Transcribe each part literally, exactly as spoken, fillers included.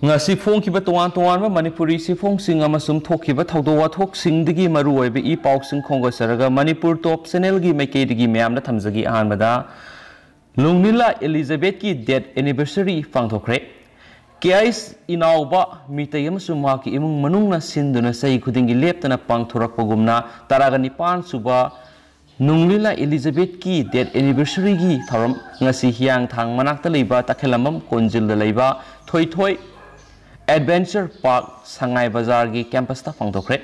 ꯉꯁꯤ ꯐꯣꯡꯈꯤꯕ ꯇꯣꯉꯥꯟ ꯇꯣꯉꯥꯟꯕ ꯃꯅꯤꯄꯨꯔꯤ ꯆꯦꯐꯣꯡꯁꯤꯡ ꯑꯃꯁꯨꯡ ꯊꯣꯛꯈꯤꯕ ꯊꯧꯗꯣꯛ ꯋꯥꯊꯣꯛꯁꯤꯡꯗꯒꯤ ꯃꯔꯨꯑꯣꯏꯕ ꯏ ꯄꯥꯎꯁꯤꯡ ꯈꯣꯝꯒꯠꯆꯔꯒ ꯃꯅꯤꯄꯨꯔ ꯇꯣꯞ ꯆꯦꯅꯦꯜꯒꯤ ꯃꯥꯏꯀꯩꯗꯒꯤ ꯃꯌꯥꯝꯗ ꯊꯝꯖꯒꯦ꯫ ꯑꯍꯥꯟꯕꯗ, ꯂꯨꯡꯅꯤꯂꯥ ꯑꯦꯂꯤꯖꯥꯕꯦꯠꯀꯤ ꯗꯦꯠ ꯑꯦꯅꯤꯚꯔꯁꯔꯤ ꯄꯥꯡꯊꯣꯛꯈ꯭ꯔꯦ꯫ ꯀꯦ ꯑꯩꯁ ꯏꯅꯥꯎꯕ ꯃꯤꯇꯩ ꯑꯃꯁꯨꯡ ꯃꯍꯥꯛꯀꯤ ꯏꯃꯨꯡ ꯃꯅꯨꯡꯅ ꯁꯤꯟꯗꯨꯅ ꯆꯍꯤ ꯈꯨꯗꯤꯡꯒꯤ ꯂꯦꯞꯇꯅ ꯄꯥꯡꯊꯣꯔꯛꯄꯒꯨꯝꯅ ꯇꯔꯥꯒ ꯅꯤꯄꯥꯟ ꯁꯨꯕ ꯅꯨꯡꯂꯤꯂꯥ ꯑꯦꯂꯤꯖꯥꯕꯦꯠꯀꯤ ꯗꯦꯠ ꯑꯦꯅꯤꯚꯔꯁꯔꯤꯒꯤ ꯊꯧꯔꯝ ꯉꯁꯤ ꯍꯤꯌꯥꯡꯊꯥꯡ ꯃꯅꯥꯛꯇ ꯂꯩꯕ ꯇꯈꯦꯂꯝꯕꯝ ꯀꯣꯟꯖꯤꯜꯗ ꯂꯩꯕ ꯊꯣꯏꯊꯣꯏ ꯑꯦꯗꯚꯦꯟꯆꯔ ꯄꯥꯔꯛ ꯁꯉꯥꯏ ꯕꯖꯥꯔꯒꯤ ꯀꯦꯝꯄꯁꯇ ꯄꯥꯡꯊꯣꯛꯈ꯭ꯔꯦ꯫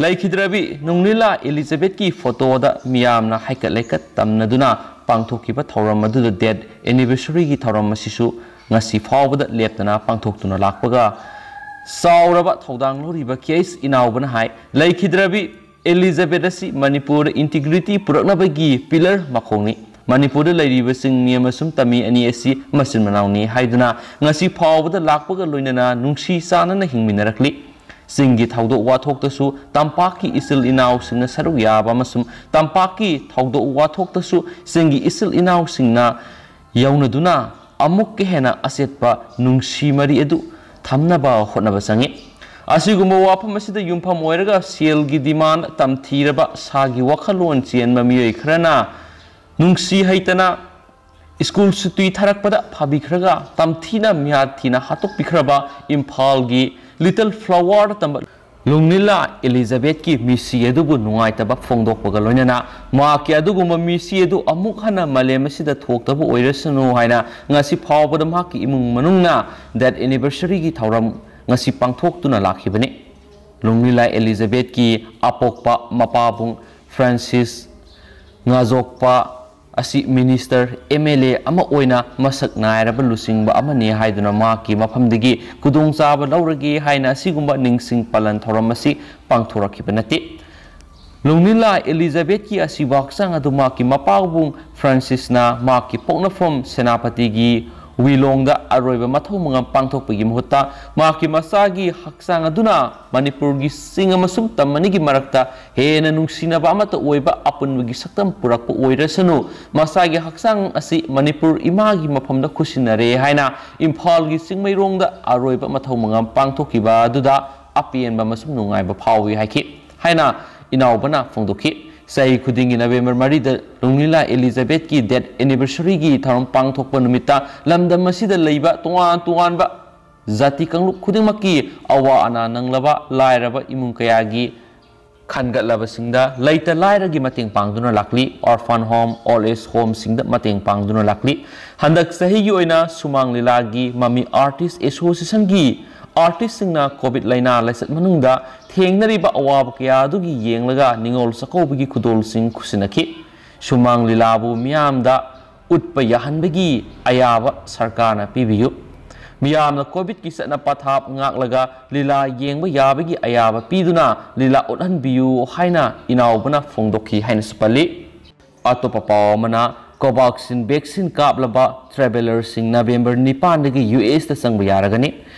ꯂꯩꯈꯤꯗ꯭ꯔꯕꯤ ꯅꯨꯡꯂꯤꯂꯥ ꯑꯦꯂꯤꯖꯥꯕꯦꯠꯀꯤ ꯐꯣꯇꯣꯗ ꯃꯤꯌꯥꯝꯅ ꯍꯩꯀꯠ ꯂꯩꯀꯠ ꯇꯝꯅꯗꯨꯅ ꯄꯥꯡꯊꯣꯛꯈꯤꯕ ꯊꯧꯔꯝ ꯑꯗꯨꯗ ꯗꯦꯠ ꯑꯦꯅꯤꯚꯔꯁꯔꯤꯒꯤ ꯊꯧꯔꯝ ꯑꯁꯤꯁꯨ ꯉꯁꯤ ꯐꯥꯎꯕꯗ ꯂꯦꯞꯇꯅ ꯄꯥꯡꯊꯣꯛꯇꯨꯅ ꯂꯥꯛꯄꯒ ꯆꯥꯎꯔꯕ ꯊꯧꯗꯥꯡ ꯂꯧꯔꯤꯕ ꯀꯦ ꯑꯩꯁ ꯏꯅꯥꯎꯕꯅ ꯍꯥꯏ, ꯂꯩꯈꯤꯗ꯭ꯔꯕꯤ ꯑꯦꯂꯤꯖꯥꯕꯦꯠ ꯑꯁꯤ ꯃꯅꯤꯄꯨꯔꯗ ꯏꯟꯇꯤꯒ꯭ꯔꯤꯇꯤ ꯄꯨꯔꯛꯅꯕꯒꯤ ꯄꯤꯂꯔ ꯃꯈꯣꯡꯅꯤ꯫ ꯃꯅꯤꯄꯨꯔꯗ ꯂꯩꯔꯤꯕꯁꯤꯡ ꯃꯤ ꯑꯃꯁꯨꯡ ꯇꯃꯤ ꯑꯅꯤ ꯑꯁꯤ ꯃꯆꯤꯟ ꯃꯅꯥꯎꯅꯤ ꯍꯥꯏꯗꯨꯅ ꯉꯁꯤ ꯐꯥꯎꯕꯗ ꯂꯥꯛꯄꯒ ꯂꯣꯏꯅꯅ ꯅꯨꯡꯁꯤ ꯆꯥꯟꯅꯅ ꯍꯤꯡꯃꯤꯟꯅꯔꯛꯂꯤ꯫ ꯆꯤꯡꯒꯤ ꯊꯧꯗꯣꯛ ꯋꯥꯊꯣꯛꯇꯁꯨ ꯇꯝꯄꯥꯛꯀꯤ ꯏꯆꯤꯜ ꯏꯅꯥꯎꯁꯤꯡꯅ ꯁꯔꯨꯛ ꯌꯥꯕ ꯑꯃꯁꯨꯡ ꯇꯝꯄꯥꯛꯀꯤ ꯊꯧꯗꯣꯛ ꯋꯥꯊꯣꯛꯇꯁꯨ ꯆꯤꯡꯒꯤ ꯏꯆꯤꯜ ꯏꯅꯥꯎꯁꯤꯡꯅ ꯌꯧꯅꯗꯨꯅ ꯑꯃꯨꯛꯀ ꯍꯦꯟꯅ ꯑꯆꯦꯠꯄ ꯅꯨꯡꯁꯤ ꯃꯔꯤ ꯑꯗꯨ ꯊꯝꯅꯕ ꯍꯣꯠꯅꯕ ꯆꯪꯏ꯫ ꯑꯁꯤꯒꯨꯝꯕ ꯋꯥꯐꯝ ꯑꯁꯤꯗ ꯌꯨꯝꯐꯝ ꯑꯣꯏꯔꯒ ꯁꯦꯜꯒꯤ ꯗꯤꯃꯥꯟ ꯇꯝꯊꯤꯔꯕ ꯁꯥꯒꯤ ꯋꯥꯈꯜꯂꯣꯟ ꯆꯦꯟꯕ ꯃꯤꯑꯣꯏ ꯈꯔꯅ ꯅꯨꯡꯁꯤ ꯍꯩꯇꯅ ꯁ꯭ꯀꯨꯜ ꯁꯨꯇꯤ ꯊꯥꯔꯛꯄꯗ ꯐꯥꯕꯤꯈ꯭ꯔꯒ ꯇꯝꯊꯤꯅ ꯃꯤꯍꯥꯠ ꯊꯤꯅ ꯍꯥꯠꯇꯣꯛꯄꯤꯈ꯭ꯔꯕ ꯏꯝꯐꯥꯜꯒꯤ ꯂꯤꯇꯜ ꯐ꯭ꯂꯥꯋꯔꯗ ꯇꯝꯕ ꯂꯨꯡꯅꯤꯂꯥ ꯑꯦꯂꯤꯖꯥꯕꯦꯠꯀꯤ ꯃꯤꯁꯤ ꯑꯗꯨꯕꯨ ꯅꯨꯡꯉꯥꯏꯇꯕ ꯐꯣꯡꯗꯣꯛꯄꯒ ꯂꯣꯏꯅꯅ ꯃꯍꯥꯛꯀꯤ ꯑꯗꯨꯒꯨꯝꯕ ꯃꯤꯁꯤ ꯑꯗꯨ ꯑꯃꯨꯛ ꯍꯟꯅ ꯃꯥꯂꯦꯝ ꯑꯁꯤꯗ ꯊꯣꯛꯇꯕ ꯑꯣꯏꯔꯁꯅꯨ ꯍꯥꯏꯅ ꯉꯁꯤ ꯐꯥꯎꯕꯗ ꯃꯍꯥꯛꯀꯤ ꯏꯃꯨꯡ ꯃꯅꯨꯡꯅ ꯗꯦꯠ ꯑꯦꯅꯤꯚꯔꯁꯔꯤꯒꯤ ꯊꯧꯔꯝ ꯉꯁꯤ ꯄꯥꯡꯊꯣꯛꯇꯨꯅ ꯂꯥꯛꯈꯤꯕꯅꯤ꯫ ꯂꯨꯡꯅꯤꯂꯥ ꯑꯦꯂꯤꯖꯥꯕꯦꯠꯀꯤ ꯑꯄꯣꯛꯄ ꯃꯄꯥꯕꯨꯡ ꯐ꯭ꯔꯥꯟꯁꯤꯁ ꯉꯥꯖꯣꯛꯄ ꯑꯁꯤ ꯃꯤꯅꯤꯁꯇꯔ, ꯑꯦꯝ ꯑꯦꯜ ꯑꯦ ꯑꯃ ꯑꯣꯏꯅ ꯃꯁꯛ ꯅꯥꯏꯔꯕ ꯂꯨꯆꯤꯡꯕ ꯑꯃꯅꯤ ꯍꯥꯏꯗꯨꯅ ꯃꯍꯥꯛꯀꯤ ꯃꯐꯝꯗꯒꯤ ꯈꯨꯗꯣꯡꯆꯥꯕ ꯂꯧꯔꯒꯦ ꯍꯥꯏꯅ ꯑꯁꯤꯒꯨꯝꯕ ꯅꯤꯡꯁꯤꯡ ꯄꯥꯂꯟ ꯊꯧꯔꯝ ꯑꯁꯤ ꯄꯥꯡꯊꯣꯔꯛꯈꯤꯕ ꯅꯠꯇꯦ꯫ ꯂꯨꯡꯅꯤꯂꯥ ꯑꯦꯂꯤꯖꯥꯕꯦꯠꯀꯤ ꯑꯁꯤꯕ ꯍꯛꯆꯥꯡ ꯑꯗꯨ ꯃꯍꯥꯛꯀꯤ ꯃꯄꯥꯕꯨꯡ ꯐ꯭ꯔꯥꯟꯁꯤꯁꯅ ꯃꯍꯥꯛꯀꯤ ꯄꯣꯛꯅꯐꯝ ꯁꯦꯅꯥꯄꯇꯤꯒꯤ ꯋꯤꯂꯣꯡꯗ ꯑꯔꯣꯏꯕ ꯃꯊꯧ ꯃꯉꯝ ꯄꯥꯡꯊꯣꯛꯄꯒꯤ ꯃꯍꯨꯠꯇ ꯃꯍꯥꯛꯀꯤ ꯃꯁꯥꯒꯤ ꯍꯛꯆꯥꯡ ꯑꯗꯨꯅ ꯃꯅꯤꯄꯨꯔꯒꯤ ꯆꯤꯡ ꯑꯃꯁꯨꯡ ꯇꯝ ꯑꯅꯤꯒꯤ ꯃꯔꯛꯇ ꯍꯦꯟꯅ ꯅꯨꯡꯁꯤꯅꯕ ꯑꯃꯠꯇ ꯑꯣꯏꯕ ꯑꯄꯨꯟꯕꯒꯤ ꯁꯛꯇꯝ ꯄꯨꯔꯛꯄ ꯑꯣꯏꯔꯁꯅꯨ, ꯃꯁꯥꯒꯤ ꯍꯛꯆꯥꯡ ꯑꯁꯤ ꯃꯅꯤꯄꯨꯔ ꯏꯃꯥꯒꯤ ꯃꯐꯝꯗ ꯈꯨꯠꯁꯤꯟꯅꯔꯦ ꯍꯥꯏꯅ ꯏꯝꯐꯥꯜꯒꯤ ꯆꯤꯡꯃꯩꯔꯣꯡꯗ ꯑꯔꯣꯏꯕ ꯃꯊꯧ ꯃꯉꯝ ꯄꯥꯡꯊꯣꯛꯈꯤꯕ ꯑꯗꯨꯗ ꯑꯄꯦꯟꯕ ꯑꯃꯁꯨꯡ ꯅꯨꯡꯉꯥꯏꯕ ꯐꯥꯎꯏ ꯍꯥꯏꯈꯤ ꯍꯥꯏꯅ ꯏꯅꯥꯎꯕꯅ ꯐꯣꯡꯗꯣꯛꯈꯤ꯫ ꯆꯍꯤ ꯈꯨꯗꯤꯡꯒꯤ ꯅꯕꯦꯝꯕꯔ ꯃꯔꯤꯗ ꯂꯨꯡꯂꯤꯂꯥ ꯑꯦꯂꯤꯖꯥꯕꯦꯊꯀꯤ ꯗꯦꯠ ꯑꯦꯅꯤꯚꯔꯁꯔꯤꯒꯤ ꯊꯧꯔꯝ ꯄꯥꯡꯊꯣꯛꯄ ꯅꯨꯃꯤꯠꯇ ꯂꯝꯗꯝ ꯑꯁꯤꯗ ꯂꯩꯕ ꯇꯣꯉꯥꯟ ꯇꯣꯉꯥꯟꯕ ꯖꯥꯇꯤ ꯀꯥꯡꯂꯨꯞ ꯈꯨꯗꯤꯡꯃꯛꯀꯤ ꯑꯋꯥ ꯑꯅꯥ ꯅꯪꯂꯕ ꯂꯥꯏꯔꯕ ꯏꯃꯨꯡ ꯀꯌꯥꯒꯤ ꯈꯟꯒꯠꯂꯕꯁꯤꯡꯗ ꯂꯩꯇ ꯂꯥꯏꯔꯒꯤ ꯃꯇꯦꯡ ꯄꯥꯡꯗꯨꯅ ꯂꯥꯛꯂꯤ꯫ ꯑꯣꯔꯐꯥꯟ ꯍꯣꯝ, ꯑꯣꯜ ꯑꯦꯖ ꯍꯣꯝꯁꯤꯡꯗ ꯃꯇꯦꯡ ꯄꯥꯡꯗꯨꯅ ꯂꯥꯛꯂꯤ꯫ ꯍꯟꯗꯛ ꯆꯍꯤꯒꯤ ꯑꯣꯏꯅ ꯁꯨꯃꯥꯡ ꯂꯤꯂꯥꯒꯤ ꯃꯃꯤ ꯑꯥꯔꯇꯤꯁ ꯑꯦꯁꯣꯁꯤꯌꯦꯁꯟꯒꯤ ꯑꯥꯔꯇꯤꯁꯁꯤꯡꯅ ꯀꯣꯚꯤꯗ ꯂꯥꯏꯅꯥ ꯂꯥꯏꯆꯠ ꯃꯅꯨꯡꯗ ꯊꯦꯡꯅꯔꯤꯕ ꯑꯋꯥꯕ ꯀꯌꯥ ꯑꯗꯨꯒꯤ ꯌꯦꯡꯂꯒ ꯅꯤꯉꯣꯜ ꯆꯥꯛꯀꯧꯕꯒꯤ ꯈꯨꯗꯣꯜꯁꯤꯡ ꯈꯨꯠꯁꯤꯟꯅꯈꯤ꯫ ꯁꯨꯃꯥꯡ ꯂꯤꯂꯥꯕꯨ ꯃꯤꯌꯥꯝꯗ ꯎꯠꯄ ꯌꯥꯍꯟꯕꯒꯤ ꯑꯌꯥꯕ ꯁꯔꯀꯥꯔꯅ ꯄꯤꯕꯤꯌꯨ꯫ ꯃꯤꯌꯥꯝꯅ ꯀꯣꯚꯤꯗꯀꯤ ꯆꯠꯅ ꯄꯊꯥꯞ ꯉꯥꯛꯂꯒ ꯂꯤꯂꯥ ꯌꯦꯡꯕ ꯌꯥꯕꯒꯤ ꯑꯌꯥꯕ ꯄꯤꯗꯨꯅ ꯂꯤꯂꯥ ꯎꯠꯍꯟꯕꯤꯌꯨ ꯍꯥꯏꯅ ꯏꯅꯥꯎꯕꯅ ꯐꯣꯡꯗꯣꯛꯈꯤ ꯍꯥꯏꯅꯁꯨ ꯄꯜꯂꯤ꯫ ꯑꯇꯣꯞꯄ ꯄꯥꯎ ꯑꯃꯅ, ꯀꯣꯚꯥꯛꯁꯤꯟ ꯚꯦꯛꯁꯤꯟ ꯀꯥꯞꯂꯕ ꯇ꯭ꯔꯦꯚꯦꯂꯔꯁꯤꯡ ꯅꯕꯦꯝꯕꯔ ꯅꯤꯄꯥꯟꯗꯒꯤ ꯌꯨ ꯑꯦꯁꯇ ꯆꯪꯕ ꯌꯥꯔꯒꯅꯤ꯫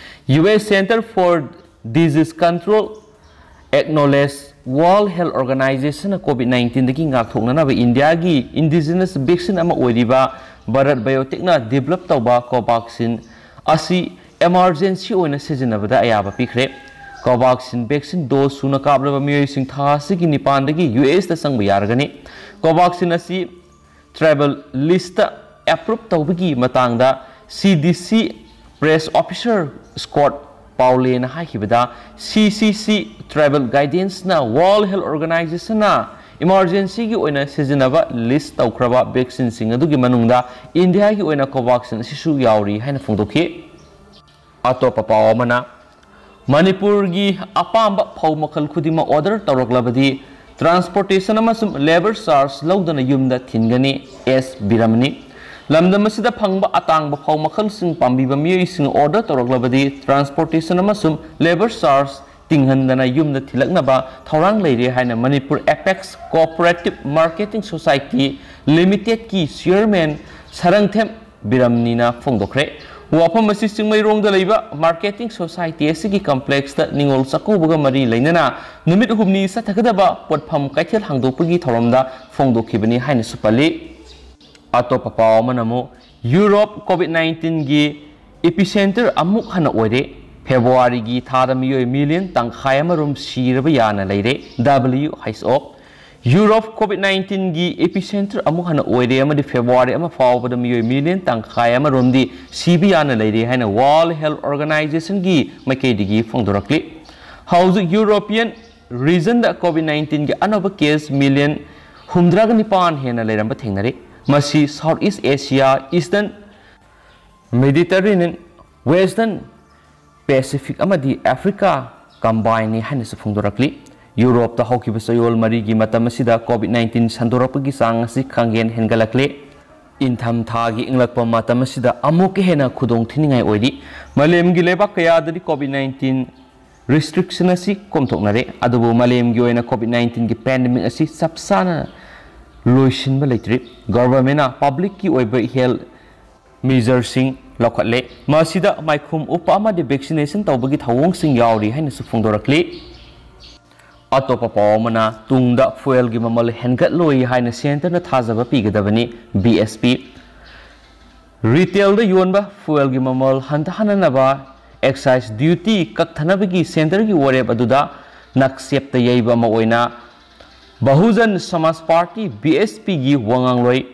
U S Center for Disease Control acknowledge World Health Organizationꯅ ꯀꯣꯚꯤꯗ ꯅꯥꯏꯟꯇꯤꯟꯗꯒꯤ ꯉꯥꯛꯊꯣꯛꯅꯅꯕ ꯏꯟꯗꯤꯌꯥꯒꯤ ꯏꯟꯗꯤꯖꯤꯅꯁ ꯚꯦꯛꯁꯤꯟ ꯑꯃ ꯑꯣꯏꯔꯤꯕ ꯚꯥꯔꯠ ꯕꯥꯏꯑꯣꯇꯦꯛꯅ ꯗꯤꯚꯦꯂꯞ ꯇꯧꯕ ꯀꯣꯚꯥꯛꯁꯤꯟ ꯑꯁꯤ ꯏꯃꯥꯔꯖꯦꯟꯁꯤ ꯑꯣꯏꯅ ꯁꯤꯖꯤꯟꯅꯕꯗ ꯑꯌꯥꯕ ꯄꯤꯈ꯭ꯔꯦ꯫ ꯀꯣꯚꯥꯛꯁꯤꯟ ꯚꯦꯛꯁꯤꯟ ꯗꯣꯁ ꯁꯨꯅ ꯀꯥꯞꯂꯕ ꯃꯤꯑꯣꯏꯁꯤꯡ ꯊꯥ ꯑꯁꯤꯒꯤ ꯅꯤꯄꯥꯟꯗꯒꯤ ꯌꯨ ꯑꯦꯁꯇ ꯆꯪꯕ ꯌꯥꯔꯒꯅꯤ꯫ ꯀꯣꯚꯥꯛꯁꯤꯟ ꯑꯁꯤ ꯇ꯭ꯔꯥꯏꯕꯦꯜ ꯂꯤꯁꯇ ꯑꯦꯄ꯭ꯔꯨꯞ ꯇꯧꯕꯒꯤ ꯃꯇꯥꯡꯗ ꯁꯤ ꯗꯤ ꯁꯤ ꯄ꯭ꯔꯦꯁ ꯑꯣꯐꯤꯁꯔ ꯁ꯭ꯀꯣꯠ ꯄꯥꯎꯂꯦꯅ ꯍꯥꯏꯈꯤꯕꯗ, ꯁꯤ ꯁꯤ ꯁꯤ ꯇ꯭ꯔꯥꯏꯕꯦꯜ ꯒꯥꯏꯗꯦꯟꯁꯅ ꯋꯥꯔꯜ ꯍꯦꯜꯊ ꯑꯣꯔꯒꯅꯥꯏꯖꯦꯁꯟꯅ ꯏꯃꯥꯔꯖꯦꯟꯁꯤꯒꯤ ꯑꯣꯏꯅ ꯁꯤꯖꯤꯟꯅꯕ ꯂꯤꯁ ꯇꯧꯈ꯭ꯔꯕ ꯚꯦꯛꯁꯤꯟꯁꯤꯡ ꯑꯗꯨꯒꯤ ꯃꯅꯨꯡꯗ ꯏꯟꯗꯤꯌꯥꯒꯤ ꯑꯣꯏꯅ ꯀꯣꯚꯥꯛꯁꯤꯟ ꯑꯁꯤꯁꯨ ꯌꯥꯎꯔꯤ ꯍꯥꯏꯅ ꯐꯣꯡꯗꯣꯛꯈꯤ꯫ ꯑꯇꯣꯞꯄ ꯄꯥꯎ ꯑꯃꯅ, ꯃꯅꯤꯄꯨꯔꯒꯤ ꯑꯄꯥꯝꯕ ꯐꯧ ꯃꯈꯜ ꯈꯨꯗꯤꯡꯃꯛ ꯑꯣꯔꯗꯔ ꯇꯧꯔꯛꯂꯕꯗꯤ ꯇ꯭ꯔꯥꯟꯁꯄꯣꯔꯇꯦꯁꯟ ꯑꯃꯁꯨꯡ ꯂꯦꯕꯔ ꯆꯥꯔꯖ ꯂꯧꯗꯅ ꯌꯨꯝꯗ ꯊꯤꯟꯒꯅꯤ, ꯑꯦꯁ ꯕꯤꯔꯃꯅꯤ꯫ ꯂꯝꯗꯝ ꯑꯁꯤꯗ ꯐꯪꯕ ꯑꯇꯥꯡꯕ ꯐꯧ ꯃꯈꯜꯁꯤꯡ ꯄꯥꯝꯕꯤꯕ ꯃꯤꯑꯣꯏꯁꯤꯡꯅ ꯑꯣꯔꯗꯔ ꯇꯧꯔꯛꯂꯕꯗꯤ ꯇ꯭ꯔꯥꯟꯁꯄꯣꯔꯇꯦꯁꯟ ꯑꯃꯁꯨꯡ ꯂꯦꯕꯔ ꯆꯥꯔꯖ ꯇꯤꯡꯍꯟꯗꯅ ꯌꯨꯝꯗ ꯊꯤꯜꯂꯛꯅꯕ ꯊꯧꯔꯥꯡ ꯂꯩꯔꯦ ꯍꯥꯏꯅ Manipur apex cooperative marketing society ꯂꯤꯃꯤꯇꯦꯗꯀꯤ ꯆꯤꯌꯔꯃꯦꯟ ꯁꯔꯪꯊꯦꯝ ꯕꯤꯔꯝꯅꯤꯅ ꯐꯣꯡꯗꯣꯛꯈ꯭ꯔꯦ꯫ ꯋꯥꯐꯝ ꯑꯁꯤ ꯆꯤꯡꯃꯩꯔꯣꯡꯗ ꯂꯩꯕ ꯃꯥꯔꯀꯦꯇꯤꯡ ꯁꯣꯁꯥꯏꯇꯤ ꯑꯁꯤꯒꯤ ꯀꯝꯄ꯭ꯂꯦꯛꯁꯇ ꯅꯤꯉꯣꯜ ꯆꯥꯛꯀꯧꯕꯒ ꯃꯔꯤ ꯂꯩꯅꯅ ꯅꯨꯃꯤꯠ ꯍꯨꯝꯅꯤ ꯆꯠꯊꯒꯗꯕ ꯄꯣꯠꯐꯝ ꯀꯩꯊꯦꯜ ꯍꯥꯡꯗꯣꯛꯄꯒꯤ ꯊꯧꯔꯝꯗ ꯐꯣꯡꯗꯣꯛꯈꯤꯕꯅꯤ ꯍꯥꯏꯅꯁꯨ ꯄꯜꯂꯤ꯫ ꯑꯇꯣꯞꯄ ꯄꯥꯎ ꯑꯃꯅ ꯑꯃꯨꯛ ꯌꯨꯔꯣꯞ ꯀꯣꯚꯤꯗ ꯅꯥꯏꯟꯇꯤꯟꯒꯤ ꯏꯄꯤꯁꯦꯟꯇꯔ ꯑꯃꯨꯛ ꯍꯟꯅ ꯑꯣꯏꯔꯦ꯫ ꯐꯦꯕ꯭ꯔꯨꯋꯥꯔꯤꯒꯤ ꯊꯥꯗ ꯃꯤꯑꯣꯏ ꯃꯤꯂꯤꯌꯟ ꯇꯪꯈꯥꯏ ꯑꯃ ꯔꯣꯝ ꯁꯤꯔꯕ ꯌꯥꯅ ꯂꯩꯔꯦ꯫ ꯗꯕ꯭ꯂꯤꯌꯨ ꯑꯩꯆ ꯑꯣ ꯌꯨꯔꯣꯞ ꯀꯣꯚꯤꯗ ꯅꯥꯏꯟꯇꯤꯟꯒꯤ ꯏꯄꯤꯁꯦꯟꯇꯔ ꯑꯃꯨꯛ ꯍꯟꯅ ꯑꯣꯏꯔꯦ ꯑꯃꯗꯤ ꯐꯦꯕ꯭ꯔꯨꯋꯥꯔꯤ ꯑꯃ ꯐꯥꯎꯕꯗ ꯃꯤꯑꯣꯏ ꯃꯤꯂꯤꯌꯟ ꯇꯪꯈꯥꯏ ꯑꯃ ꯔꯣꯝꯗꯤ ꯁꯤꯕ ꯌꯥꯅ ꯂꯩꯔꯦ ꯍꯥꯏꯅ ꯋꯥꯔꯜꯗ ꯍꯦꯜꯊ ꯑꯣꯔꯒꯅꯥꯏꯖꯦꯁꯟꯒꯤ ꯃꯥꯏꯀꯩꯗꯒꯤ ꯐꯣꯡꯗꯣꯔꯛꯂꯤ꯫ ꯍꯧꯖꯤꯛ ꯌꯨꯔꯣꯄꯤꯌꯟ ꯔꯤꯖꯟꯗ ꯀꯣꯚꯤꯗ ꯅꯥꯏꯟꯇꯤꯟꯒꯤ ꯑꯅꯧꯕ ꯀꯦꯁ ꯃꯤꯂꯤꯌꯟ ꯍꯨꯝꯗ꯭ꯔꯥꯒ ꯅꯤꯄꯥꯟ ꯍꯦꯟꯅ ꯂꯩꯔꯝꯕ ꯊꯦꯡꯅꯔꯤ꯫ ꯃꯁꯤ ꯁꯥꯎꯊ ꯏꯁ ꯑꯦꯁꯤꯌꯥ, ꯏꯁꯇꯔꯟ ꯃꯦꯗꯤꯇꯔꯦꯅꯤꯌꯟ, ꯋꯦꯁꯇꯔꯟ ꯄꯦꯁꯤꯐꯤꯛ ꯑꯃꯗꯤ ꯑꯐ꯭ꯔꯤꯀꯥ ꯀꯝꯕꯥꯏꯟꯅꯤ ꯍꯥꯏꯅꯁꯨ ꯐꯣꯡꯗꯣꯔꯛꯂꯤ꯫ ꯌꯨꯔꯣꯞꯇ ꯍꯧꯈꯤꯕ ꯆꯌꯣꯜ ꯃꯔꯤꯒꯤ ꯃꯇꯝ ꯑꯁꯤꯗ ꯀꯣꯚꯤꯗ ꯅꯥꯏꯟꯇꯤꯟ ꯁꯟꯗꯣꯔꯛꯄꯒꯤ ꯆꯥꯡ ꯑꯁꯤ ꯈꯪꯍꯦꯟ ꯍꯦꯟꯒꯠꯂꯛꯂꯦ꯫ ꯏꯪꯊꯝꯊꯥꯒꯤ ꯏꯪꯂꯛꯄ ꯃꯇꯝ ꯑꯁꯤꯗ ꯑꯃꯨꯛꯀ ꯍꯦꯟꯅ ꯈꯨꯗꯣꯡ ꯊꯤꯅꯤꯡꯉꯥꯏ ꯑꯣꯏꯔꯤ꯫ ꯃꯥꯂꯦꯝꯒꯤ ꯂꯩꯕꯥꯛ ꯀꯌꯥꯗꯗꯤ ꯀꯣꯚꯤꯗ ꯅꯥꯏꯟꯇꯤꯟ ꯔꯤꯁꯇ꯭ꯔꯤꯛꯁꯟ ꯑꯁꯤ ꯀꯣꯝꯊꯣꯛꯅꯔꯦ, ꯑꯗꯨꯕꯨ ꯃꯥꯂꯦꯝꯒꯤ ꯑꯣꯏꯅ ꯀꯣꯚꯤꯗ ꯅꯥꯏꯟꯇꯤꯟꯒꯤ ꯄꯦꯟꯗꯦꯃꯤꯛ ꯑꯁꯤ ꯆꯞ ꯆꯥꯅ ꯂꯣꯏꯁꯤꯟꯕ ꯂꯩꯇ꯭ꯔꯤ꯫ ꯒꯚꯔꯟꯃꯦꯟꯅ ꯄꯕ꯭ꯂꯤꯛꯀꯤ ꯑꯣꯏꯕ ꯍꯦꯜꯊ ꯃꯤꯖꯔꯁꯤꯡ ꯂꯧꯈꯠꯂꯦ꯫ ꯃꯁꯤꯗ ꯃꯥꯏꯈꯨꯝ ꯎꯞꯄ ꯑꯃꯗꯤ ꯚꯦꯛꯁꯤꯅꯦꯁꯟ ꯇꯧꯕꯒꯤ ꯊꯧꯑꯣꯡꯁꯤꯡ ꯌꯥꯎꯔꯤ ꯍꯥꯏꯅꯁꯨ ꯐꯣꯡꯗꯣꯔꯛꯂꯤ꯫ ꯑꯇꯣꯞꯄ ꯄꯥꯎ ꯑꯃꯅ, ꯇꯨꯡꯗ ꯐ꯭ꯌꯨꯑꯦꯜꯒꯤ ꯃꯃꯜ ꯍꯦꯟꯒꯠꯂꯣꯏ ꯍꯥꯏꯅ ꯁꯦꯟꯇꯔꯅ ꯊꯥꯖꯕ ꯄꯤꯒꯗꯕꯅꯤ, ꯕꯤ ꯑꯦꯁ ꯄꯤ꯫ ꯔꯤꯇꯦꯜꯗ ꯌꯣꯟꯕ ꯐ꯭ꯌꯨꯑꯦꯜꯒꯤ ꯃꯃꯜ ꯍꯟꯊꯍꯟꯅꯕ ꯑꯦꯛꯁꯥꯏꯖ ꯗ꯭ꯌꯨꯇꯤ ꯀꯛꯊꯅꯕꯒꯤ ꯁꯦꯟꯇꯔꯒꯤ ꯋꯥꯔꯦꯞ ꯑꯗꯨꯗ ꯅꯥꯛꯆꯦꯞꯇ ꯌꯩꯕ ꯑꯃ ꯑꯣꯏꯅ ꯕꯍꯨꯖꯟ ꯁꯃꯥꯖ ꯄꯥꯔꯇꯤ, ꯕꯤ ꯑꯦꯁ ꯄꯤꯒꯤ ꯋꯥꯉꯥꯡꯂꯣꯏ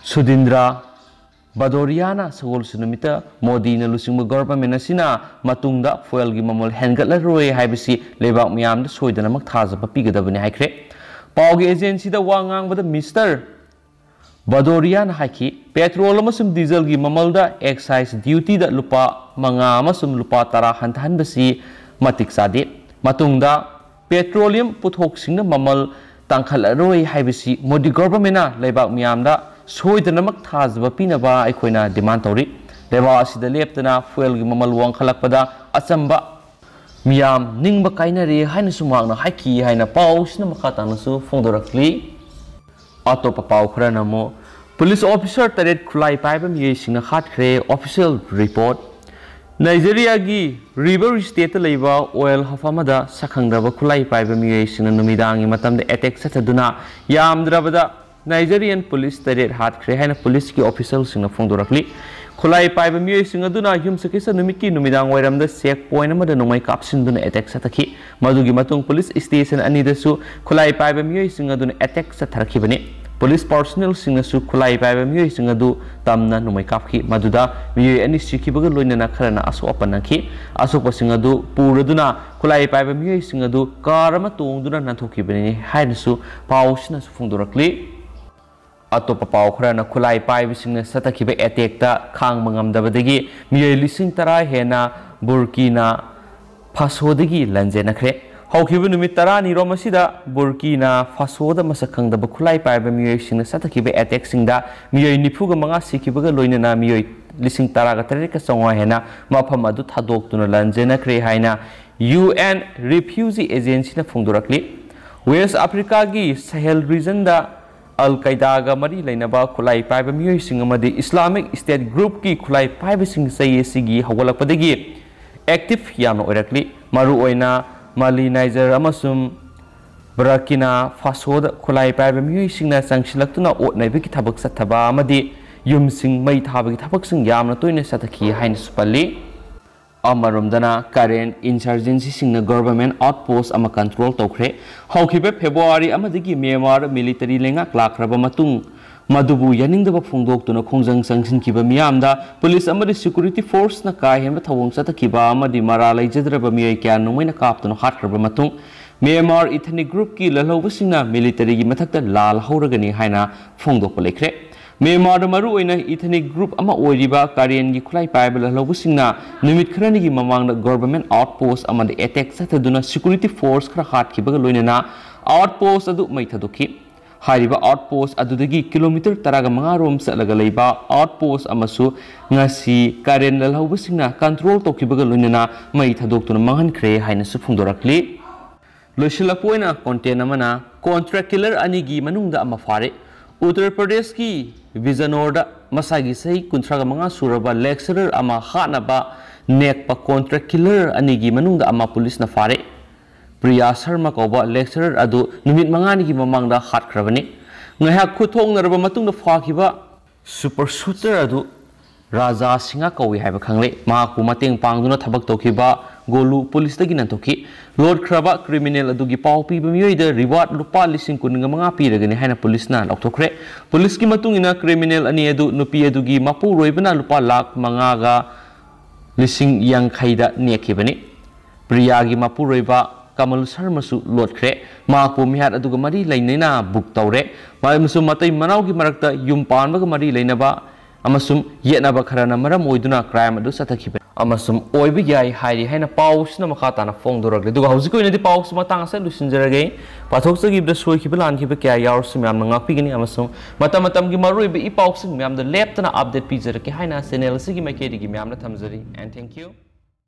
ꯁꯨꯗꯤꯟꯗ꯭ꯔ ꯕꯗꯣꯔꯤꯌꯥꯅ ꯁꯒꯣꯜꯁꯦꯟ ꯅꯨꯃꯤꯠꯇ ꯃꯣꯗꯤꯅ ꯂꯨꯆꯤꯡꯕ ꯒꯚꯔꯟꯃꯦꯟ ꯑꯁꯤꯅ ꯃꯇꯨꯡꯗ ꯐ꯭ꯌꯨꯑꯦꯜꯒꯤ ꯃꯃꯜ ꯍꯦꯟꯒꯠꯂꯔꯣꯏ ꯍꯥꯏꯕꯁꯤ ꯂꯩꯕꯥꯛ ꯃꯤꯌꯥꯝꯗ ꯁꯣꯏꯗꯅꯃꯛ ꯊꯥꯖꯕ ꯄꯤꯒꯗꯕꯅꯤ ꯍꯥꯏꯈ꯭ꯔꯦ꯫ ꯄꯥꯎꯒꯤ ꯑꯦꯖꯦꯟꯁꯤꯗ ꯋꯥ ꯉꯥꯡꯕꯗ ꯃꯤꯁꯇꯔ ꯕꯗꯣꯔꯤꯌꯥꯅ ꯍꯥꯏꯈꯤ, ꯄꯦꯇ꯭ꯔꯣꯜ ꯑꯃꯁꯨꯡ ꯗꯤꯖꯜꯒꯤ ꯃꯃꯜꯗ ꯑꯦꯛꯁꯥꯏꯖ ꯗ꯭ꯌꯨꯇꯤꯗ ꯂꯨꯄꯥ ꯃꯉꯥ ꯑꯃꯁꯨꯡ ꯂꯨꯄꯥ ꯇꯔꯥ ꯍꯟꯊꯍꯟꯕꯁꯤ ꯃꯇꯤꯛ ꯆꯥꯗꯦ꯫ ꯃꯇꯨꯡꯗ ꯄꯦꯇ꯭ꯔꯣꯂꯤꯌꯝ ꯄꯣꯠꯊꯣꯛꯁꯤꯡꯅ ꯃꯃꯜ ꯇꯥꯡꯈꯠꯂꯔꯣꯏ ꯍꯥꯏꯕꯁꯤ ꯃꯣꯗꯤ ꯒꯚꯔꯟꯃꯦꯟꯅ ꯂꯩꯕꯥꯛ ꯃꯤꯌꯥꯝꯗ ꯁꯣꯏꯗꯅꯃꯛ ꯊꯥꯖꯕ ꯄꯤꯅꯕ ꯑꯩꯈꯣꯏꯅ ꯗꯤꯃꯥꯟ ꯇꯧꯔꯤ꯫ ꯂꯩꯕꯥꯛ ꯑꯁꯤꯗ ꯂꯦꯞꯇꯅ ꯐ꯭ꯌꯨꯑꯦꯜꯒꯤ ꯃꯃꯜ ꯋꯥꯡꯈꯠꯂꯛꯄꯗ ꯑꯆꯝꯕ ꯃꯤꯌꯥꯝ ꯅꯤꯡꯕ ꯀꯥꯏꯅꯔꯦ ꯍꯥꯏꯅꯁꯨ ꯃꯍꯥꯛꯅ ꯍꯥꯏꯈꯤ ꯍꯥꯏꯅ ꯄꯥꯎꯁꯤꯅ ꯃꯈꯥ ꯇꯥꯅꯁꯨ ꯐꯣꯡꯗꯣꯔꯛꯂꯤ꯫ ꯑꯇꯣꯞꯄ ꯄꯥꯎ ꯈꯔꯅ ꯑꯃꯨꯛ ꯄꯨꯂꯤꯁ ꯑꯣꯐꯤꯁꯥꯔ ꯇꯔꯦꯠ ꯈꯨꯠꯂꯥꯏ ꯄꯥꯏꯕ ꯃꯤꯑꯣꯏꯁꯤꯡꯅ ꯍꯥꯠꯈ꯭ꯔꯦ꯫ Official report꯫ ꯅꯥꯏꯖꯦꯔꯤꯌꯥꯒꯤ ꯔꯤꯚꯔ ꯁ꯭ꯇꯦꯠꯇ ꯂꯩꯕ ꯑꯣꯏꯜ ꯍꯕ ꯑꯃꯗ ꯁꯛꯈꯪꯗꯕ ꯈꯨꯠꯂꯥꯏ ꯄꯥꯏꯕ ꯃꯤꯑꯣꯏꯁꯤꯡꯅ ꯅꯨꯃꯤꯗꯥꯡꯒꯤ ꯃꯇꯝꯗ ꯑꯦꯇꯦꯛ ꯆꯠꯊꯗꯨꯅ ꯌꯥꯝꯗ꯭ꯔꯕꯗ ꯅꯥꯏꯖꯦꯔꯤꯌꯟ ꯄꯨꯂꯤꯁ ꯇꯔꯦꯠ ꯍꯥꯠꯈ꯭ꯔꯦ ꯍꯥꯏꯅ ꯄꯨꯂꯤꯁꯀꯤ ꯑꯣꯐꯤꯁꯤꯌꯦꯜꯁꯤꯡꯅ ꯐꯣꯡꯗꯣꯔꯛꯂꯤ꯫ ꯈꯨꯠꯂꯥꯏ ꯄꯥꯏꯕ ꯃꯤꯑꯣꯏꯁꯤꯡ ꯑꯗꯨꯅ ꯌꯨꯝꯁꯀꯩꯁ ꯅꯨꯃꯤꯠꯀꯤ ꯅꯨꯃꯤꯗꯥꯡ ꯋꯥꯏꯔꯝꯗ ꯆꯦꯛ ꯄꯣꯏꯟꯠ ꯑꯃꯗ ꯅꯣꯡꯃꯩ ꯀꯥꯞꯁꯤꯟꯗꯨꯅ ꯑꯦꯇꯦꯛ ꯆꯠꯊꯈꯤ꯫ ꯃꯗꯨꯒꯤ ꯃꯇꯨꯡ ꯄꯨꯂꯤꯁ ꯁ꯭ꯇꯦꯁꯟ ꯑꯅꯤꯗꯁꯨ ꯈꯨꯠꯂꯥꯏ ꯄꯥꯏꯕ ꯃꯤꯑꯣꯏꯁꯤꯡ ꯑꯗꯨꯅ ꯑꯦꯇꯦꯛ ꯆꯠꯊꯔꯛꯈꯤꯕꯅꯤ꯫ ꯄꯨꯂꯤꯁ ꯄꯥꯔꯁꯣꯅꯦꯜꯁꯤꯡꯅꯁꯨ ꯈꯨꯠꯂꯥꯏ ꯄꯥꯏꯕ ꯃꯤꯑꯣꯏꯁꯤꯡ ꯑꯗꯨ ꯇꯝꯅ ꯅꯣꯡꯃꯩ ꯀꯥꯞꯈꯤ꯫ ꯃꯗꯨꯗ ꯃꯤꯑꯣꯏ ꯑꯅꯤ ꯁꯤꯈꯤꯕꯒ ꯂꯣꯏꯅꯅ ꯈꯔꯅ ꯑꯁꯣꯛ ꯑꯄꯟ ꯅꯪꯈꯤ꯫ ꯑꯁꯣꯛꯄꯁꯤꯡ ꯑꯗꯨ ꯄꯨꯔꯗꯨꯅ ꯈꯨꯠꯂꯥꯏ ꯄꯥꯏꯕ ꯃꯤꯑꯣꯏꯁꯤꯡ ꯑꯗꯨ ꯀꯥꯔ ꯑꯃ ꯇꯣꯡꯗꯨꯅ ꯅꯥꯟꯊꯣꯛꯈꯤꯕꯅꯤ ꯍꯥꯏꯅꯁꯨ ꯄꯥꯎꯁꯤꯅꯁꯨ ꯐꯣꯡꯗꯣꯔꯛꯂꯤ꯫ ꯑꯇꯣꯞꯄ ꯄꯥꯎ ꯈꯔꯅ ꯈꯨꯠꯂꯥꯏ ꯄꯥꯏꯕꯁꯤꯡꯅ ꯆꯠꯊꯈꯤꯕ ꯑꯦꯇꯦꯛꯇ ꯈꯥꯡꯕ ꯉꯝꯗꯕꯗꯒꯤ ꯃꯤꯑꯣꯏ ꯂꯤꯁꯤꯡ ꯇꯔꯥ ꯍꯦꯟꯅ ꯕꯨꯔꯀꯤꯅꯥ ꯐꯥꯁꯣꯗꯒꯤ ꯂꯥꯟꯖꯦꯟꯅꯈ꯭ꯔꯦ꯫ ꯍꯧꯈꯤꯕ ꯅꯨꯃꯤꯠ ꯇꯔꯥꯅꯤꯔꯣꯝ ꯑꯁꯤꯗ ꯕꯨꯔꯀꯤꯅꯥ ꯐꯥꯁꯣꯗ ꯃꯁꯛ ꯈꯪꯗꯕ ꯈꯨꯠꯂꯥꯏ ꯄꯥꯏꯕ ꯃꯤꯑꯣꯏꯁꯤꯡꯅ ꯆꯠꯊꯈꯤꯕ ꯑꯦꯇꯦꯛꯁꯤꯡꯗ ꯃꯤꯑꯣꯏ ꯅꯤꯐꯨꯒ ꯃꯉꯥ ꯁꯤꯈꯤꯕꯒ ꯂꯣꯏꯅꯅ ꯃꯤꯑꯣꯏ ꯂꯤꯁꯤꯡ ꯇꯔꯥꯒ ꯇꯔꯦꯠꯀ ꯆꯥꯝꯃꯉꯥ ꯍꯦꯟꯅ ꯃꯐꯝ ꯑꯗꯨ ꯊꯥꯗꯣꯛꯇꯨꯅ ꯂꯥꯟꯖꯦꯟꯅꯈ꯭ꯔꯦ ꯍꯥꯏꯅ ꯌꯨ ꯑꯦꯟ ꯔꯤꯐ꯭ꯌꯨꯖꯤ ꯑꯦꯖꯦꯟꯁꯤꯅ ꯐꯣꯡꯗꯣꯔꯛꯂꯤ꯫ ꯋꯦꯁ ꯑꯐ꯭ꯔꯤꯀꯥꯒꯤ ꯁꯍꯦꯜ ꯔꯤꯖꯟꯗ ꯑꯜ ꯀꯥꯏꯗꯥꯒ ꯃꯔꯤ ꯂꯩꯅꯕ ꯈꯨꯠꯂꯥꯏ ꯄꯥꯏꯕ ꯃꯤꯑꯣꯏꯁꯤꯡ ꯑꯃꯗꯤ ꯏꯁꯂꯥꯃꯤꯛ ꯁ꯭ꯇꯦꯠ ꯒ꯭ꯔꯨꯞꯀꯤ ꯈꯨꯠꯂꯥꯏ ꯄꯥꯏꯕꯁꯤꯡ ꯆꯍꯤ ꯑꯁꯤꯒꯤ ꯍꯧꯒꯠꯂꯛꯄꯗꯒꯤ ꯑꯦꯛꯇꯤꯚ ꯌꯥꯝꯅ ꯑꯣꯏꯔꯛꯂꯤ꯫ ꯃꯔꯨꯑꯣꯏꯅ ꯃꯥꯂꯤ, ꯅꯥꯏꯖꯔ ꯑꯃꯁꯨꯡ ꯕꯔꯀꯤꯅꯥ ꯐꯥꯁꯣꯗ ꯈꯨꯠꯂꯥꯏ ꯄꯥꯏꯕ ꯃꯤꯑꯣꯏꯁꯤꯡꯅ ꯆꯪꯁꯤꯜꯂꯛꯇꯨꯅ ꯑꯣꯠ ꯅꯩꯕꯒꯤ ꯊꯕꯛ ꯆꯠꯊꯕ ꯑꯃꯗꯤ ꯌꯨꯝꯁꯤꯡ ꯃꯩ ꯊꯥꯕꯒꯤ ꯊꯕꯛꯁꯤꯡ ꯌꯥꯝꯅ ꯇꯣꯏꯅ ꯆꯠꯊꯈꯤ ꯍꯥꯏꯅꯁꯨ ꯄꯜꯂꯤ꯫ ꯑꯃꯔꯣꯝꯗꯅ ꯀꯔꯦꯟ ꯏꯟꯁꯔꯖꯦꯟꯁꯤꯁꯤꯡꯅ ꯒꯣꯚꯔꯟꯃꯦꯟꯠ ꯑꯥꯎꯠꯄꯣꯁꯠ ꯑꯃ ꯀꯟꯇ꯭ꯔꯣꯜ ꯇꯧꯈ꯭ꯔꯦ꯫ ꯍꯧꯈꯤꯕ ꯐꯦꯕ꯭ꯔꯨꯋꯥꯔꯤ ꯑꯃꯗꯒꯤ ꯃ꯭ꯌꯥꯟꯃꯥꯔ ꯃꯤꯂꯤꯇꯔꯤ ꯂꯩꯉꯥꯛ ꯂꯥꯛꯈ꯭ꯔꯕ ꯃꯇꯨꯡ ꯃꯗꯨꯕꯨ ꯌꯥꯅꯤꯡꯗꯕ ꯐꯣꯡꯗꯣꯛꯇꯨꯅ ꯈꯣꯡꯖꯪ ꯆꯪꯁꯤꯟꯈꯤꯕ ꯃꯤꯌꯥꯝꯗ ꯄꯨꯂꯤꯁ ꯑꯃꯗꯤ ꯁꯦꯀ꯭ꯌꯨꯔꯤꯇꯤ ꯐꯣꯔꯁꯅ ꯀꯥ ꯍꯦꯟꯕ ꯊꯧꯑꯣꯡ ꯆꯠꯊꯈꯤꯕ ꯑꯃꯗꯤ ꯃꯔꯥꯜ ꯂꯩꯖꯗ꯭ꯔꯕ ꯃꯤꯑꯣꯏ ꯀꯌꯥ ꯅꯣꯡꯃꯩꯅ ꯀꯥꯞꯇꯨꯅ ꯍꯥꯠꯈ꯭ꯔꯕ ꯃꯇꯨꯡ ꯃ꯭ꯌꯥꯟꯃꯥꯔ ꯏꯊꯅꯤꯛ ꯒ꯭ꯔꯨꯞꯀꯤ ꯂꯥꯜꯍꯧꯕꯁꯤꯡꯅ ꯃꯤꯂꯤꯇꯔꯤꯒꯤ ꯃꯊꯛꯇ ꯂꯥꯜ ꯍꯧꯔꯒꯅꯤ ꯍꯥꯏꯅ ꯐꯣꯡꯗꯣꯛꯄ ꯂꯩꯈ꯭ꯔꯦ꯫ ꯃ꯭ꯌꯥꯟꯃꯥꯔꯗ ꯃꯔꯨꯑꯣꯏꯅ ꯏꯊꯅꯤꯛ ꯒ꯭ꯔꯨꯞ ꯑꯃ ꯑꯣꯏꯔꯤꯕ ꯀꯥꯔꯦꯟꯒꯤ ꯈꯨꯠꯂꯥꯏ ꯄꯥꯏꯕ ꯂꯥꯜꯍꯧꯕꯁꯤꯡꯅ ꯅꯨꯃꯤꯠ ꯈꯔꯅꯤꯒꯤ ꯃꯃꯥꯡꯗ ꯒꯣꯚꯔꯟꯃꯦꯟꯠ ꯑꯥꯎꯠꯄꯣꯁꯠ ꯑꯃꯗ ꯑꯦꯇꯦꯛ ꯆꯠꯊꯗꯨꯅ ꯁꯦꯀ꯭ꯌꯨꯔꯤꯇꯤ ꯐꯣꯔꯁ ꯈꯔ ꯍꯥꯠꯈꯤꯕꯒ ꯂꯣꯏꯅꯅ ꯑꯥꯎꯠꯄꯣꯁꯠ ꯑꯗꯨ ꯃꯩ ꯊꯥꯗꯣꯛꯈꯤ꯫ ꯍꯥꯏꯔꯤꯕ ꯑꯥꯎꯠꯄꯣꯁꯠ ꯑꯗꯨꯗꯒꯤ ꯀꯤꯂꯣꯃꯤꯇꯔ ꯇꯔꯥꯒ ꯃꯉꯥ ꯔꯣꯝ ꯆꯠꯂꯒ ꯂꯩꯕ ꯑꯥꯎꯠꯄꯣꯁꯠ ꯑꯃꯁꯨ ꯉꯁꯤ ꯀꯥꯔꯦꯟ ꯂꯥꯜꯍꯧꯕꯁꯤꯡꯅ ꯀꯟꯇ꯭ꯔꯣꯜ ꯇꯧꯈꯤꯕꯒ ꯂꯣꯏꯅꯅ ꯃꯩ ꯊꯥꯗꯣꯛꯇꯨꯅ ꯃꯥꯡꯍꯟꯈ꯭ꯔꯦ ꯍꯥꯏꯅꯁꯨ ꯐꯣꯡꯗꯣꯔꯛꯂꯤ꯫ ꯂꯣꯏꯁꯤꯜꯂꯛꯄ ꯑꯣꯏꯅ ꯀꯣꯟꯇꯦꯟ ꯑꯃꯅ, ꯀꯣꯟꯇ꯭ꯔꯦꯛ ꯀꯤꯂꯔ ꯑꯅꯤꯒꯤ ꯃꯅꯨꯡꯗ ꯑꯃ ꯐꯥꯔꯦ꯫ ꯎꯠꯇꯔ ꯄ꯭ꯔꯗꯦꯁꯀꯤ ꯕꯤꯖꯅꯣꯔꯗ ꯃꯁꯥꯒꯤ ꯆꯍꯤ ꯀꯨꯟꯊ꯭ꯔꯥꯒ ꯃꯉꯥ ꯁꯨꯔꯕ lecturer ꯑꯃ ꯍꯥꯠꯅꯕ ꯅꯦꯛꯄ contract killer ꯑꯅꯤꯒꯤ ꯃꯅꯨꯡꯗ ꯑꯃ ꯄꯨꯂꯤꯁꯅ ꯐꯥꯔꯦ꯫ ꯄ꯭ꯔꯤꯌꯥ ꯁꯔꯃ ꯀꯧꯕ lecturer ꯑꯗꯨ ꯅꯨꯃꯤꯠ ꯃꯉꯥꯅꯤꯒꯤ ꯃꯃꯥꯡꯗ ꯍꯥꯠꯈ꯭ꯔꯕꯅꯤ꯫ ꯉꯥꯏꯍꯥꯛ ꯈꯨꯠ ꯊꯣꯛꯅꯔꯕ ꯃꯇꯨꯡꯗ ꯐꯥꯈꯤꯕ super shooter ꯑꯗꯨ ꯔꯥꯖꯥ ꯁꯤꯡꯍ ꯀꯧꯏ ꯍꯥꯏꯕ ꯈꯪꯂꯦ꯫ ꯃꯍꯥꯛꯄꯨ ꯃꯇꯦꯡ ꯄꯥꯡꯗꯨꯅ ꯊꯕꯛ ꯇꯧꯈꯤꯕ ꯒꯣꯂꯨ ꯄꯨꯂꯤꯁꯇꯒꯤ ꯅꯟꯊꯣꯛꯈꯤ꯫ ꯂꯣꯠꯈ꯭ꯔꯕ criminal ꯑꯗꯨꯒꯤ ꯄꯥꯎ ꯄꯤꯕ ꯃꯤꯑꯣꯏꯗ reward ꯂꯨꯄꯥ ꯂꯤꯁꯤꯡ ꯀꯨꯟꯒ ꯃꯉꯥ ꯄꯤꯔꯒꯅꯤ ꯍꯥꯏꯅ ꯄꯨꯂꯤꯁꯅ ꯂꯥꯎꯊꯣꯛꯈ꯭ꯔꯦ꯫ ꯄꯨꯂꯤꯁꯀꯤ ꯃꯇꯨꯡ ꯏꯟꯅ criminal ꯑꯅꯤ ꯑꯗꯨ ꯅꯨꯄꯤ ꯑꯗꯨꯒꯤ ꯃꯄꯨꯔꯣꯏꯕꯅ ꯂꯨꯄꯥ ꯂꯥꯈ ꯃꯉꯥꯒ ꯂꯤꯁꯤꯡ ꯌꯥꯡꯈꯩꯗ ꯅꯦꯛꯈꯤꯕꯅꯤ꯫ ꯄ꯭ꯔꯤꯌꯥꯒꯤ ꯃꯄꯨꯔꯣꯏꯕ ꯀꯃꯜ ꯁꯔꯃꯁꯨ ꯂꯣꯠꯈ꯭ꯔꯦ꯫ ꯃꯍꯥꯛꯄꯨ ꯃꯤꯍꯥꯠ ꯑꯗꯨꯒ ꯃꯔꯤ ꯂꯩꯅꯅ book ꯇꯧꯔꯦ꯫ ꯑꯃꯁꯨꯡ ꯃꯇꯩ ꯃꯅꯥꯎꯒꯤ ꯃꯔꯛꯇ ꯌꯨꯝ ꯄꯥꯟꯕꯒ ꯃꯔꯤ ꯂꯩꯅꯕ ꯑꯃꯁꯨꯡ ꯌꯦꯠꯅꯕ ꯈꯔꯅ ꯃꯔꯝ ꯑꯣꯏꯗꯨꯅ crime ꯑꯗꯨ ꯆꯠꯊꯈꯤꯕꯅꯤ꯫ ꯑꯃꯁꯨꯡ ꯑꯣꯏꯕ ꯌꯥꯏ ꯍꯥꯏꯔꯤ ꯍꯥꯏꯅ ꯄꯥꯎꯁꯤꯅ ꯃꯈꯥ ꯇꯥꯅ ꯐꯣꯡꯗꯣꯔꯛꯂꯤ꯫ ꯑꯗꯨꯒ ꯍꯧꯖꯤꯛꯀꯤ ꯑꯣꯏꯅꯗꯤ ꯄꯥꯎꯁꯤ ꯃꯇꯥꯡ ꯑꯁꯤꯗ ꯂꯣꯏꯁꯤꯟꯖꯔꯒꯦ꯫ ꯄꯥꯊꯣꯛꯆꯈꯤꯕꯗ ꯁꯣꯏꯈꯤꯕ ꯂꯥꯟꯈꯤꯕ ꯀꯌꯥ ꯌꯥꯎꯔꯁꯨ ꯃꯌꯥꯝꯅ ꯉꯥꯛꯄꯤꯒꯅꯤ ꯑꯃꯁꯨꯡ ꯃꯇꯝ ꯃꯇꯝꯒꯤ ꯃꯔꯨꯑꯣꯏꯕ ꯏ ꯄꯥꯎꯁꯤꯡ ꯃꯌꯥꯝꯗ ꯂꯦꯞꯇꯅ update ꯄꯤꯖꯔꯛꯀꯦ ꯍꯥꯏꯅ channel ꯑꯁꯤꯒꯤ ꯃꯥꯏꯀꯩꯗꯒꯤ ꯃꯌꯥꯝꯗ ꯊꯝꯖꯔꯤ꯫ And thank you꯫